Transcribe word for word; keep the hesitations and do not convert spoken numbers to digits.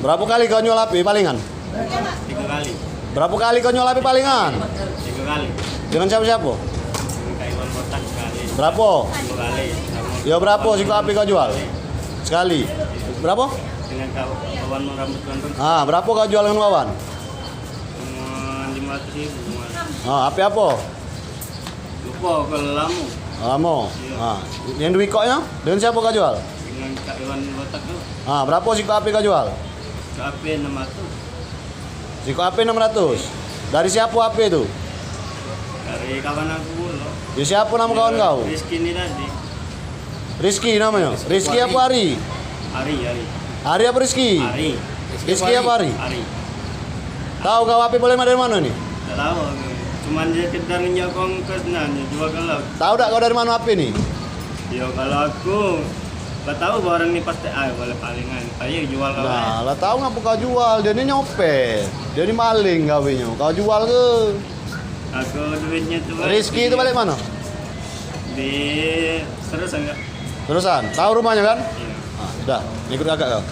Berapo kali kau nyual H P palingan? Tigo kali. Berapo kali kau nyual H P palingan? Tigo kali. Dengan siapo-siapo? Dengan Kak Iwan Botak sekali. Berapo? Duo kali. Samo Yo, berapo sikok H P kau jual? Sekali. Berapo? Dengan kawan rambut gondrong. Ah, berapo kau jual dengan kawan? Cuma limo ratus ribu, Mas. Ah, H P apo? Lupo, kalau lamo. Lamo. Iyo. Ah, yang duo ikoknyo dengan siapo kau jual? Dengan Kak Iwan Botak tu. Ah, berapo sikok H P kau jual? Sikok H P enam ratus. Sikok H P enam ratus. Dari siapo H P tu? Dari kawan aku pulo. Yo, siapo namo kawan kau? Rizky ni tadi. Rizky namonyo. Rizky apo Ari? Ari, Ari. Ari apo Rizky? Ari. Rizky apo Ari? Ari. Tau kau H P boleh dari mano ni? Dak tau aku. Cuman sekedar nginjak kongkos, nah, nyo jual ke lah. Tau dak kau dari mano H P ni? Yo, kalau aku dak tau barang ni pasti, ah, boleh palingan. Ayo jual kau. Nah, lah tau ngapo kau jual? Dio ni nyopet. Dio ni maling gawenyo. Kau jual ke? Aku duitnyo tu Rizky tu balek mano? Di Terusan, Kak. Terusan. Tau rumahnyo kan? Iyo. Ah, sudah. Ngikut kakak kau.